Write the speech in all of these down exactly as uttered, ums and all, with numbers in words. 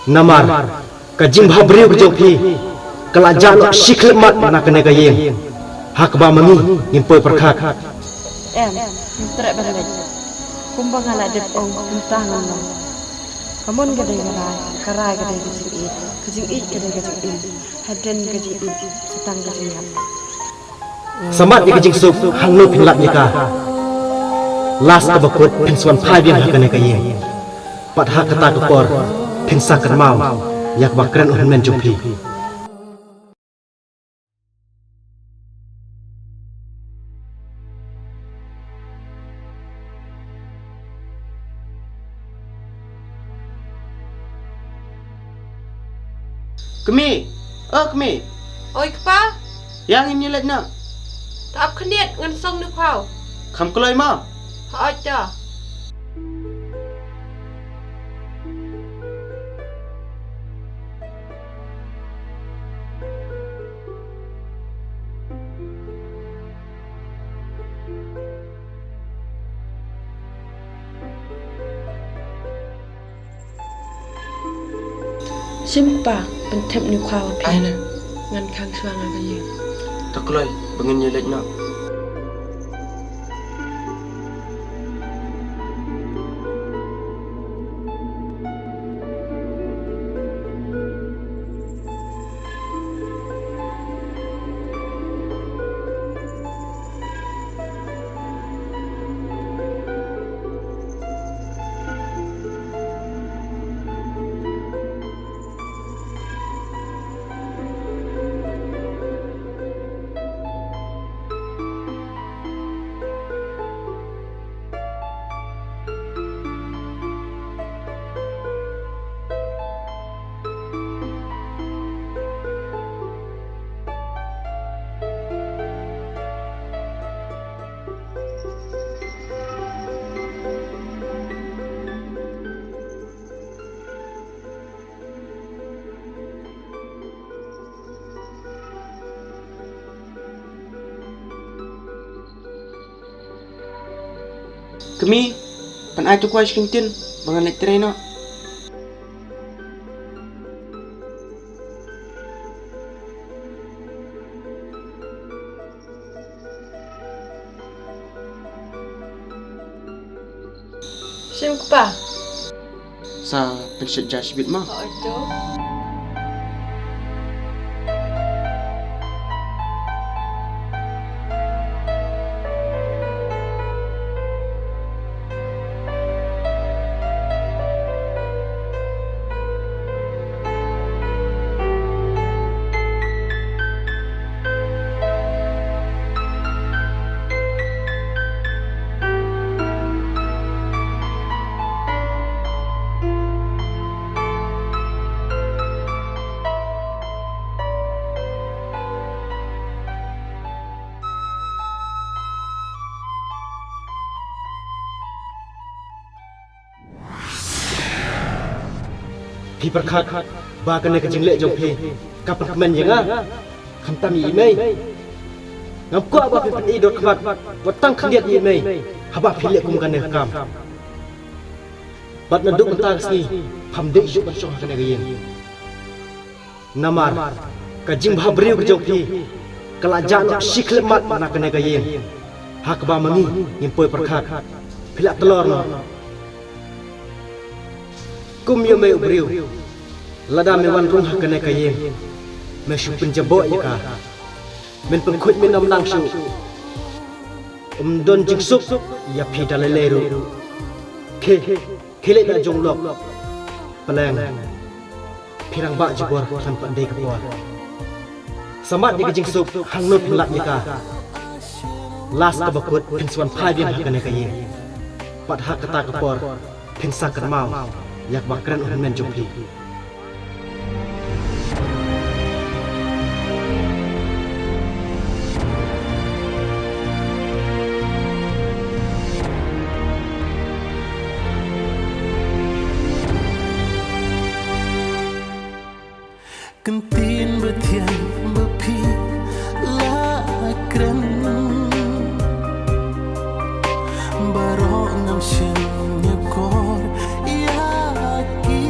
Namar ka jingbhabriew ka jong phi ka la jah noh shi khyllipmat na kane ka ïing, ha kaba ma ngi ngim poi pyrkhat. Em, ngim treh ban leit. Kumba nga la dep ong, kumta ngan long. Ka mon ka dei ka rai, ka rai ka dei ka jingïeit, ka jingïeit ka dei ka jingim, hadien ka jingïeit sa tang ka jingïap. Sa mad ïa ka jingsuk, hangno phin lap ïa ka? Last kaba kut phin sa wan phai biang ha kane ka ïing. Bad ha kata ka por phin sa kynmaw ïa kaba kren u hynmen jong phi. Kmie, o kmie. Oi kpa. Ïa ngin ïaleit noh. Te ap khyndiat, ngan song na phaw. Kham kloi mo? Hooid to. Shim kpa, pynthep niu khaw phi. Ai na. Ngan khang shuwa nga ka ïing. Te kloi, ba ngin ïaleit noh. Kmie, pyn-ai tu kwai sha ki ktien ba ngan leit trei noh. Shim kpa. Sa pynshit ja shibit mo. Hooid to. Phi pyrkhat ba kane ka jingleh jong phi ka pynkmen ïa nga? Khamtam ïa i mei. Ngam kwah ba phi pyni dor khmat wat tang khyndiat ïa i mei haba phi leh kum kane ka kam. Bad naduh mynta ka sngi pham dei shuh ban shong ha kane ka ïing. Namar ka jingbhabriew ka jong phi ka la jah noh shi khyllipmat na kane ka ïing, ha kaba ma ngi ngim poi pyrkhat. Phi la tlor noh. Kum ïa mei u briew, lada me wan rung ha kane ka ïing, me shu pynjaboh ïa ka. Men pynkhuid men ym nang shuh. Ym don jingsuk ïa phi da lei lei ruh. Khie, khie leit na jong u lok. Pleng. Phi rangbah jubor khlem pat dei ka por. Sa mad ïa ka jingsuk hangno phin lap ïa ka. Last kaba kut phin sa wan phai biang ha kane ka ïing. Bad ha kata ka por phin sa kynmaw ïa kaba kren u hynmen jong phi. Ktien ba thiang ba phi la kren, baroh ngam shym ïakor ïa ki.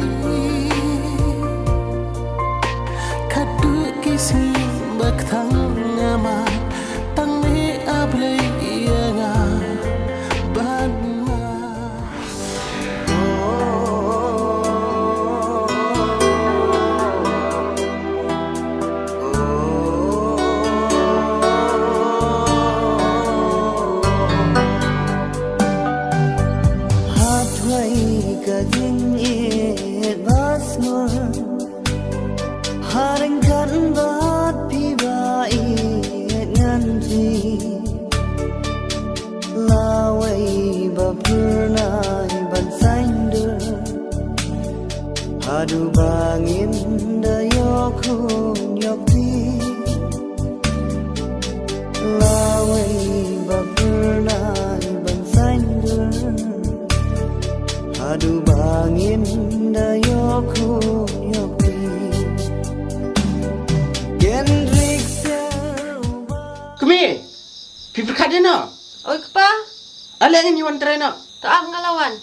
Haduh ba ngin da ïoh khun ïoh kti, lawei ba phyrnai ban saiñdur. Haduh ba ngin da ïoh khun ïoh kti. Kendrick Ser uba Kmie, phi pyrkhat ïa no? Oi kpa. Ale ngin ïa wan trei no. To ap nga la wan.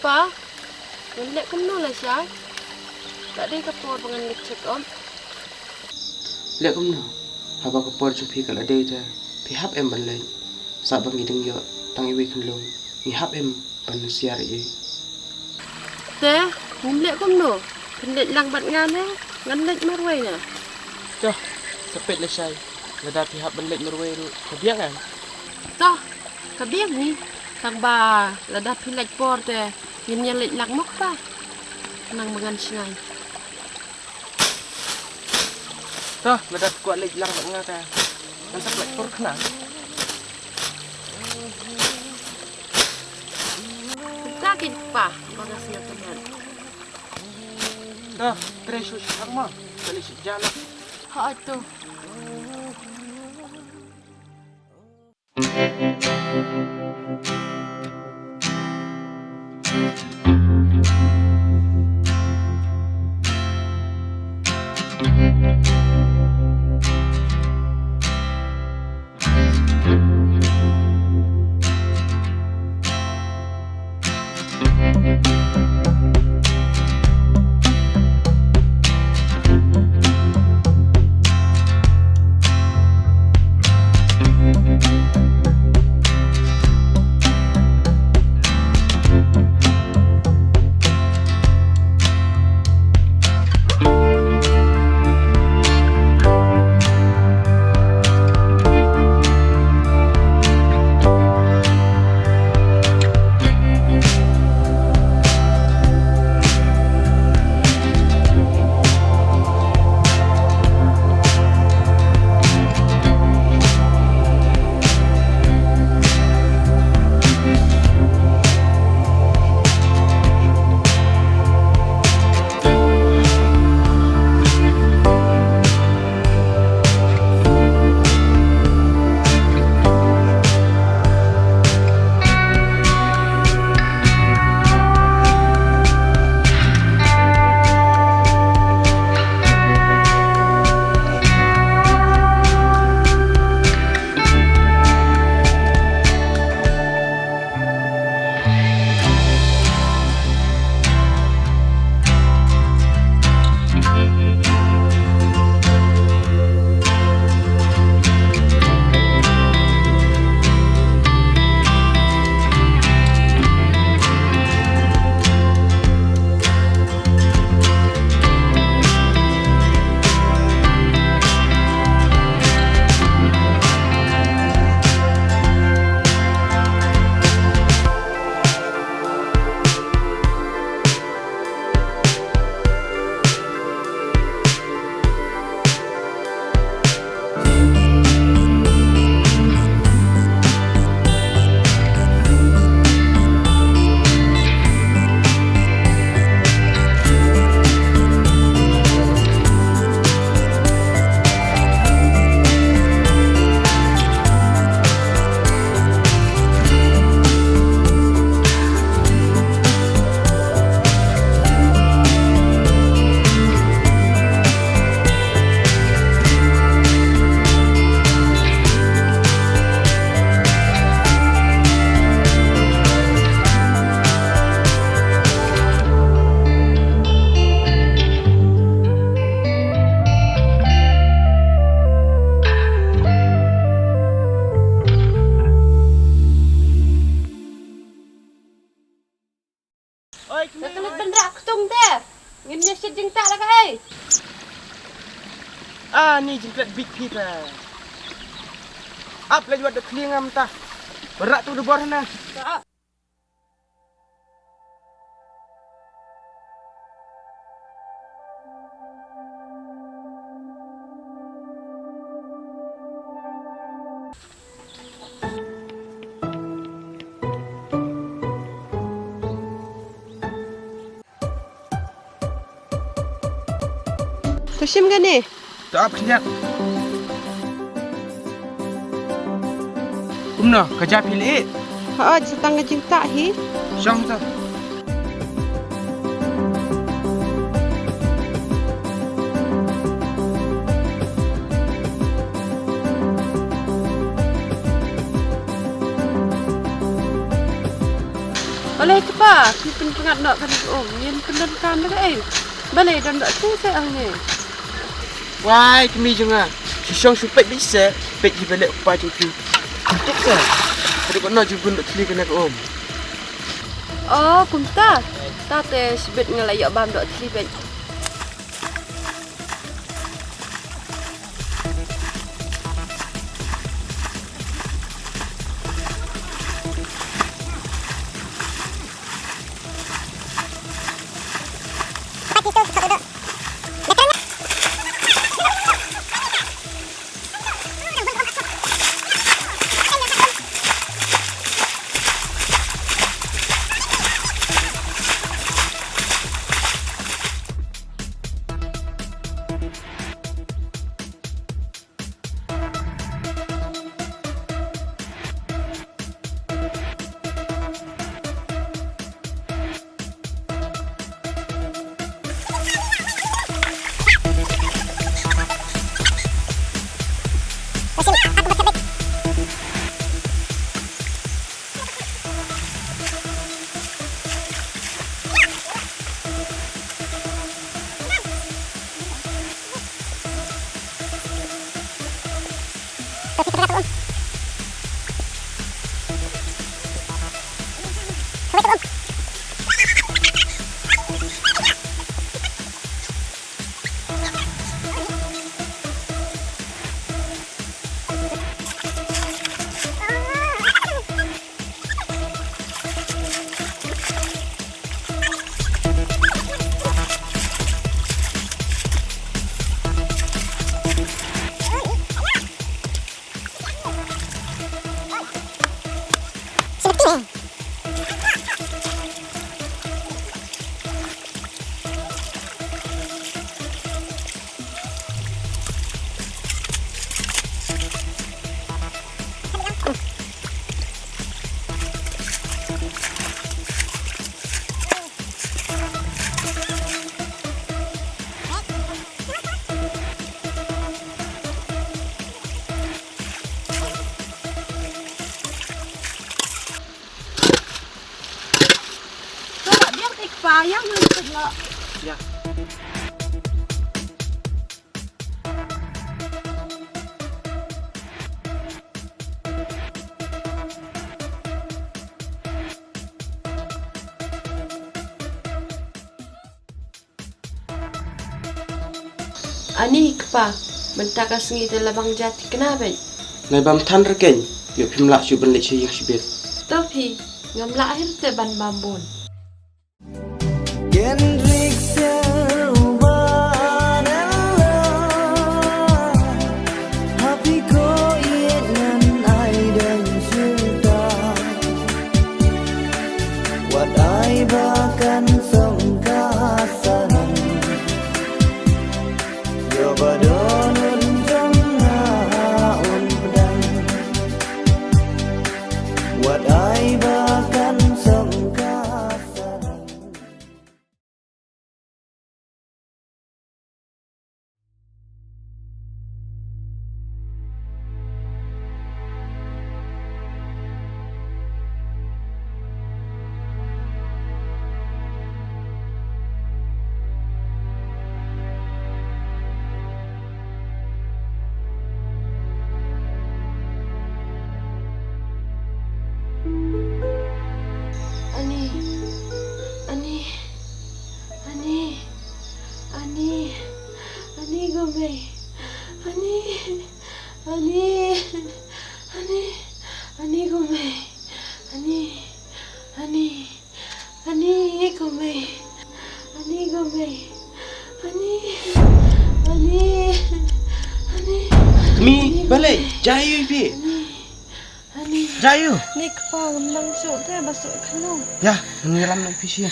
Pa, ngan leh kumno lashai? Ka dei ka por ba ngan leit check up. Leh kumno? Haba ka por jong phi ka la dei te, phi hap em ban leit? Sah ba ngi dang ïoh tang iwei khynlung, ngi hap em ban husiar ïa i. Te, ngim leh kumno? Phin leit lang bad nga ne? Ngan leit marwei ne? Toh, sa peit lashai. Lada phi hap ban leit marwei ruh, ka biang em? Toh, ka biang hi. Tang ba lada phi leit por te ngin ïa leit lang mo kpa. Nang ba ngan shngaiñ. Toh, lada phi kwah leit lang bad nga te ngan sa peit por khnang. Kumta keiñ kpa, ba nga sngewtynnat. Toh, trei shuh shuh mo. Ka leit shu jan. Hooid to. Ani jingklet big phi ba. Ap leit wad da khlieng am ta. Barak tu da bor na. To shim kane. To ap khyndiat. Kumno, ka ja phi leh? Hooid, sa tang ka jingtah hi. Shong to. Balei kpa, phi pynpyngat noh kane ka um, ngin pyndonkam da kaei? Balei don dohthli te hangne? Wai, kmie jong nga. Shu shong shu peit beit se, peit hi balei u kpa jong phi. Peit se. Ka dei kano jingpyndohthli kane ka um. Oh, kumta. Ta te shibit nga la ïoh bam dohthli beit. Ka la biang te kpa, ïa ngan kut la. Ïa. Ani kpa, mynta ka sngi te la bang ja thikna beit. Nai bam than rkeng, ïoh phim lah shuh ban leit sha ïing shibit. To phi, ngam lah hi te ban bam bun. Kendrick Serwan, Happy ko iet ngan ai dang shuta. Wat ai ba kan song ka sarang. Yo ba don un jong nga un pdang. Wat ai ba kan song ka sarang. Ani kumne. Ani. Ani. Ani. Ani kumne. Ani. Ani. Ani kumne. Ani kumne. Ani. Ani. Ani. Kmie, balei? Jia ïa u phi. Ani. Jia ïa u. Ni kpa ngam nang suk te ba suk khynlung. Ïa, ngi lam na phi shi.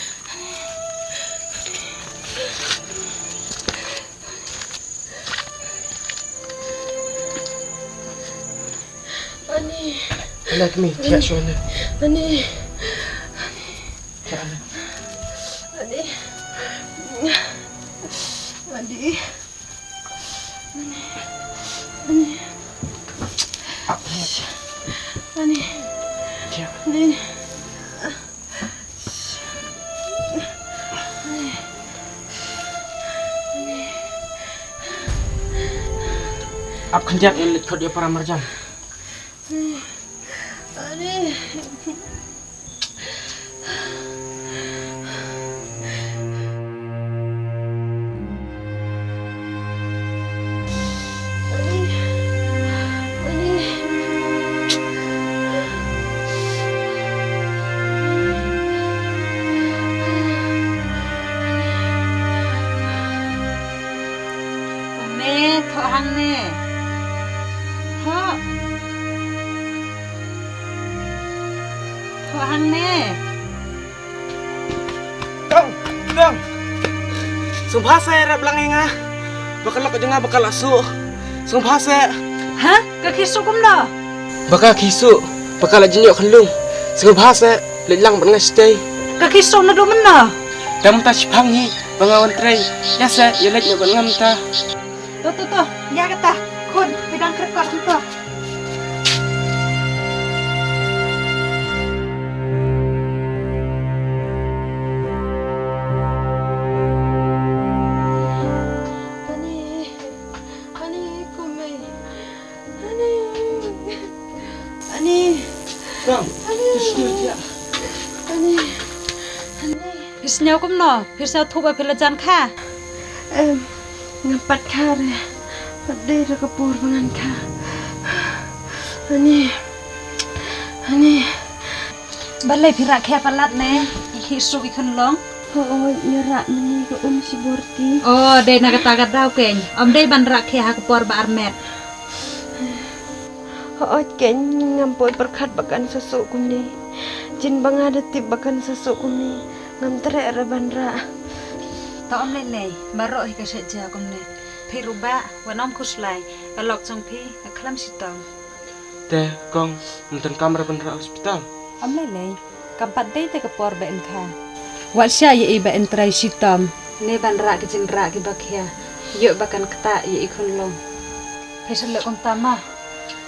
Ani. Ala kmie, thiah shuwa ne. Ani. Thiah ne. Ani. Ani. Ani. Ap. Ani. Thiah. Ani. Ap khyndiat, ïa leit khot ïa para marjan. Kumne, thoh hangne. Thoh. Thoh hangne. Tong, tong. Sngewbha seh rep lang ïa nga. Ba ka lok jong nga ba ka la suh. Sngewbha seh. Ha? Ka khih suh kumno? Ba ka khih suh, ba ka la jin ïoh khynlung. Sngewbha seh, leit lang bad nga shatei. Ka khih suh naduh mynno? Te mynta shiphang hi, ba nga wan trei. Ïa seh, ïa leit noh bad nga mynta. To, to, to, ïa kata. Khun, phi dang kyrkot hangto. Ani, Ani, kumne. Ani. Ani. Kong, ani. Ani. Ani. Phi sngew kumno? Phi sngew thuh ba phi la jan kha? Em, ngam pat kha re. Pat dei re ka por ba ngan kha. Ani. Ani. Balei phi rah khia palat ne? Ki khih suh ki khun long. Hooid, nga rah mynne ka um shibor ti. Oh, dei na kata ka daw keiñ. Ym dei ban rah khia ha ka por ba armet. Hooid keiñ, ngam poi pyrkhat ba kan sa suh kumne. Jin ba nga da tip ba kan sa suh kumne, ngam treh re ban rah. To ym lei lei, baroh hi ka shah jia kumne. Phi ruh bah, wat nym khuslai, ka lok jong phi ka khlem shitom. Te kong, ym donkam re ban rah hospital? Ym lei lei, kam pat dei te ka por ba yn kha. Wat shah ïa i ba yn trei shitom. Ne ban rah ki jingrah kiba khia, ïoh ba kan ktah ïa i khun long. Phi sa leh kumta ma.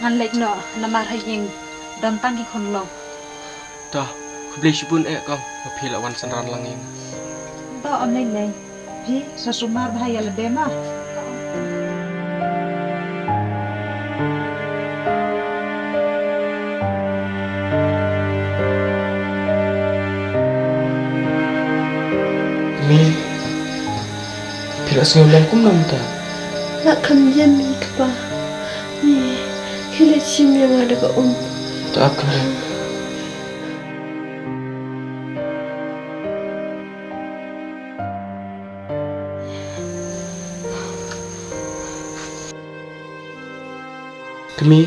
Ngan leit noh, namar ha ïing don tang ki khun long. To, khublei shibun eh kong, ba phi la wan synran lang ïa nga. To, ym lei lei. Phi sa sumar bha ïa lade ma. Kmie, phi la sngew lem kumno mynta? La kham ïem hi kpa. Ni, khie leit shim ïa nga da ka um. To ap kmie. Kmie,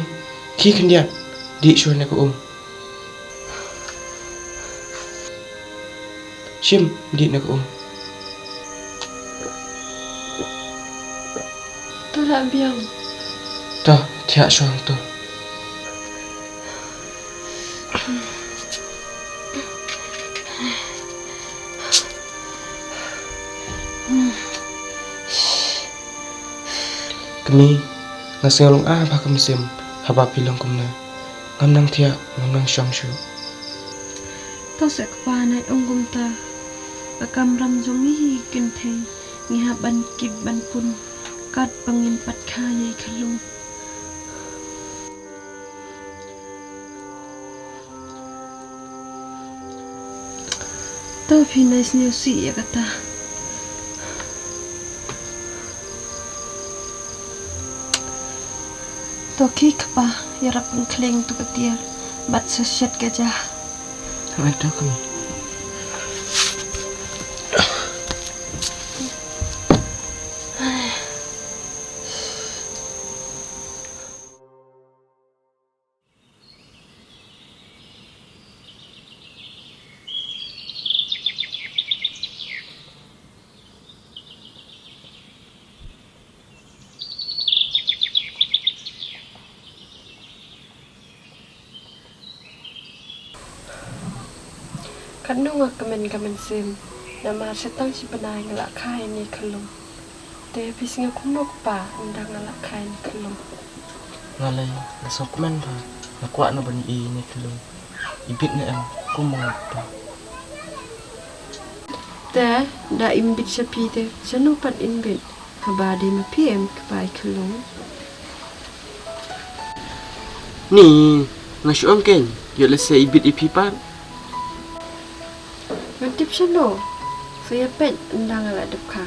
khie khyndiat, dih shuwa na ka um. Shim, dih na ka um. To lah biang. To, thiah shuwa hangto. Kmie, nga sngew long ah bha ka mynsiem haba phi long kumne. Ngam nang thiah, ngam nang shong shuh. To seh kpa, nai ong kumta. Ka kamram jong ngi hi kynthei, ngi hap ban kit ban pun katba ngin pat kha ïa i khyllung. To phi nai sngewsih ïa kata. To khie kpa, ïarap pynkhleng to ka tiar bad sa shet ka ja. Hooid to kmie. Katno nga kmen ka mynsiem, namar sha tang shi bnai nga la kha ïa ine i khyllung. Te phi sngew kumno kpa, ynda nga la kha ïa ine i khyllung? Nga lei nga sngewkmen bha, nga kwah na ban ïohi ïa ine i khyllung. I bit ne em kum ma nga kpa? Te da im bit sha phi te shano pat in bit, haba dei ma phi em kpa i khyllung? Ni, nga shu ong kein, ïoh lehse i bit ïa phi pat. Nga tip shano? Sa ïa peit ynda nga la dep kha.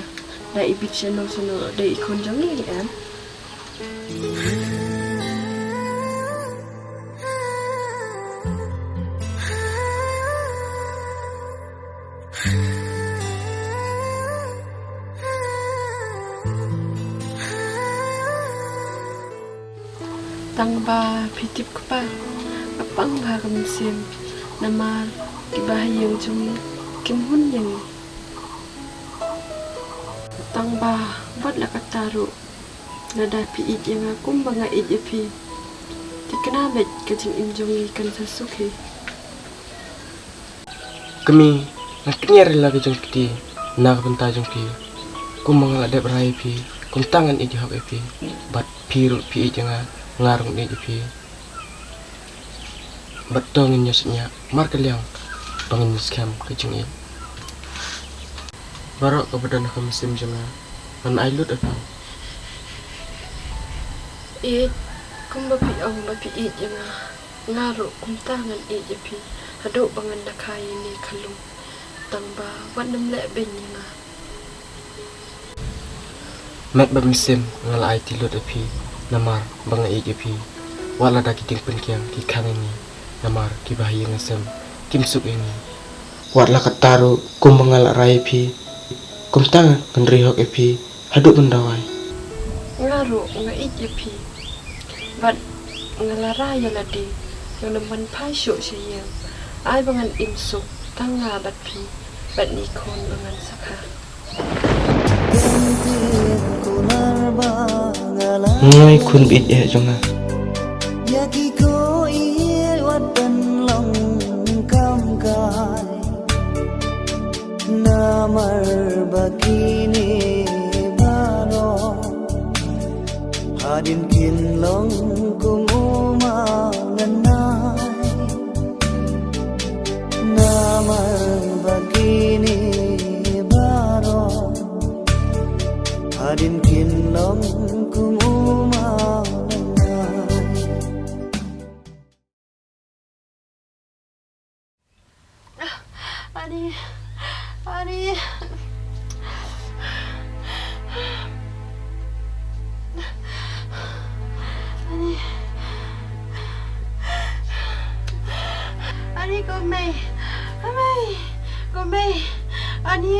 Da i bit shano shano, dei i khun jong ngi em? Tang ba phi tip kpa, nga pang bha ka mynsiem, namar kiba ha ïing jong ngi kim hun ïa ngi. Tang ba wat la katta ruh, lada phi ïeit ïa nga kumba nga ïeit ïa phi, thikna beit ka jingim jong ngi kan sa suk hi. Kmie, nga kñia ïa la ka jingkti na ka bynta jong phi. Kumba nga la dep rai ïa phi, kumta ngan ïeit hok ïa phi. Bad phi ruh phi ïeit ïa nga, nga ruh ngan ïeit ïa phi. Bad to ngin ïohsngew markylliang ba ngin ïoh skhem ka jingïeit. Baroh kaba don ha ka mynsiem jong nga ngan ai lut ïa phi. Ïeit, kumba phi ong ba phi ïeit ïa nga, nga ruh kumta ngan ïeit ïa phi haduh ba ngan da kha ïa ine i khyllung. Tang ba wat nym leh beiñ ïa nga. Met bad mynsiem nga la aiti lut ïa phi, namar ba nga ïeit ïa phi. Wat lada ki jingpynkiang ki khang ïa ngi, namar kiba ha ïing ha sem kim suk ïa ngi. Wat la katta ruh kumba nga la rai ïa phi, kumta ngan ri hok ïa phi haduh ban dawai. Nga ruh nga ïeit ïa phi. Bad nga la rai ïa lade, ngan ym ban phai shuh sha ïing. Ai ba ngan im suk tang nga bad phi bad ine i khun ba ngan sa kha. Ngoi khun bit eh jong nga. Ïa ki ko i wat ban long kam kai. Namar ba kine baroh hadien kin long kum u maw lynai. Namar ba kine baroh hadien kin long kum u maw lynai. Ani, Ani, Ani, Ani, kumne, kumne, kumne, Ani.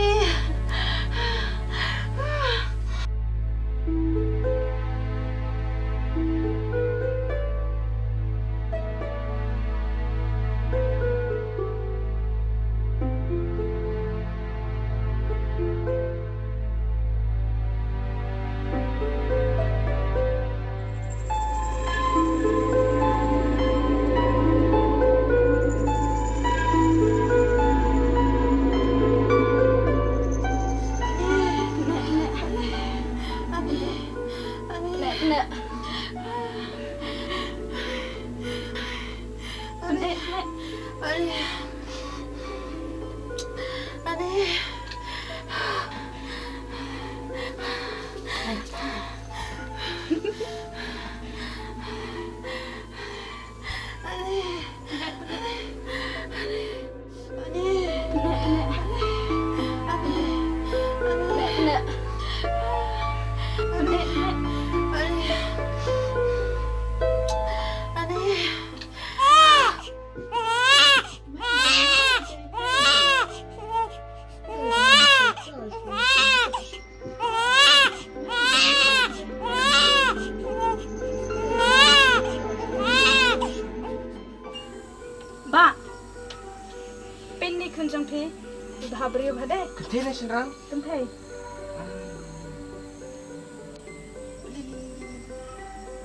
Kynthei ne shynrang? Kynthei.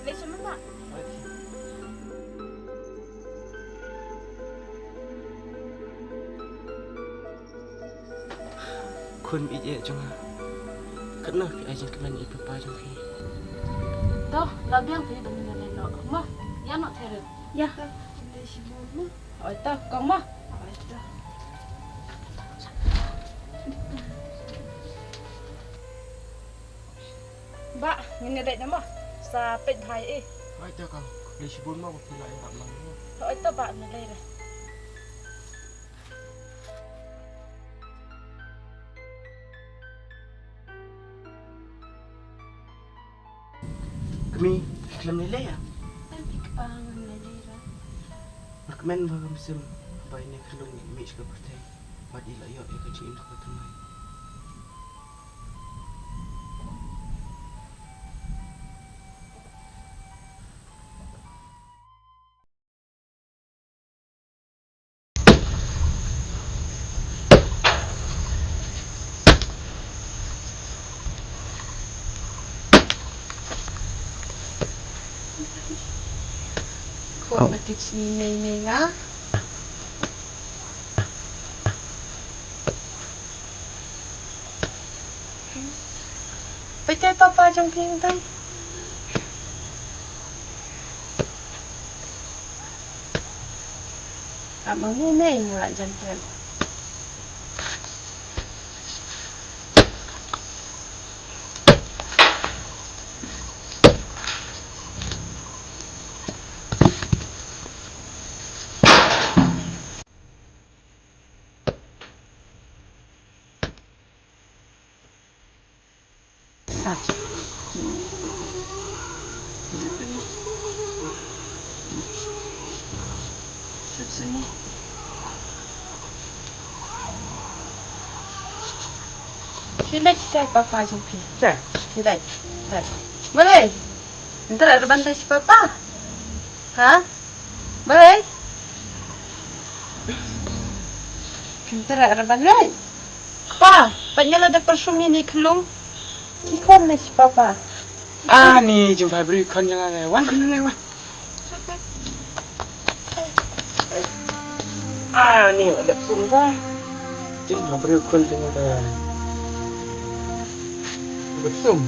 Lei sha mata. Khun ïeit jong nga. Katno phi ai jingkmen ïa i papa jong phi. To, la biang phi ban ïa leh noh. Mo, ïa noh therep. Ïa. Oi to, kong mo. Oi to. Bah, ngin ïa leit noh mo. Sa peit bha ïa i. Oi to kong, khublei shibun mo ba phi la ïarap lang mo. Oi to bah, ngin leit re. Kmie, khlem lei lei ïa? Em phi kpa, ngam lei lei ruh. Nga kmen ba ka mynsiem ba ine i khyllung i mih sha ka pyrthei bad i la ïoh ïa ka jingim kaba thymmai. Ko ma ti chi nei nei nga. Peit te papa jong phi hangtai. Ap ma ngi ne ïa jan pret. Phi leit shatai papa jong phi. Shatai? Phi leit. Leit. Balei? Ntar ra ban leit sha papa. Ha? Balei? Ntar ra ban leit. Pa, pat nga la da pyrshum ïa ine i khyllung. Ki khon ne shi papa. Ah, ni jingphai briew khon jong nga. Wan khun ne wan. Ah, ni la da pyrshum ba. Jingphai briew khon jong nga. Pyrshum.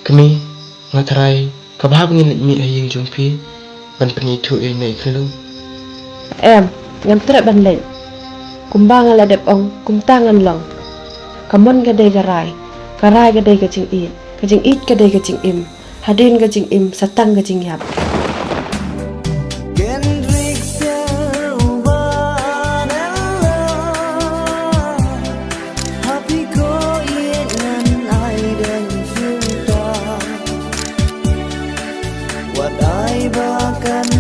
Kmie, nga tharai ka bha ba ngin leit mih ha ïing jong phi ban pynithuh ïa ine i khyllung. Em, ngam treh ban leit. Kumba nga la dep ong, kumta ngan long. Ka mon ka dei ka rai, ka rai ka dei ka jingïeit, ka jingïeit ka dei ka jingim. Hadien ka jingim sa tang ka jingïap. Kendrick Ser uban ella. Happy ko ïeit ngan ai dang shuta. Wat ai ba kan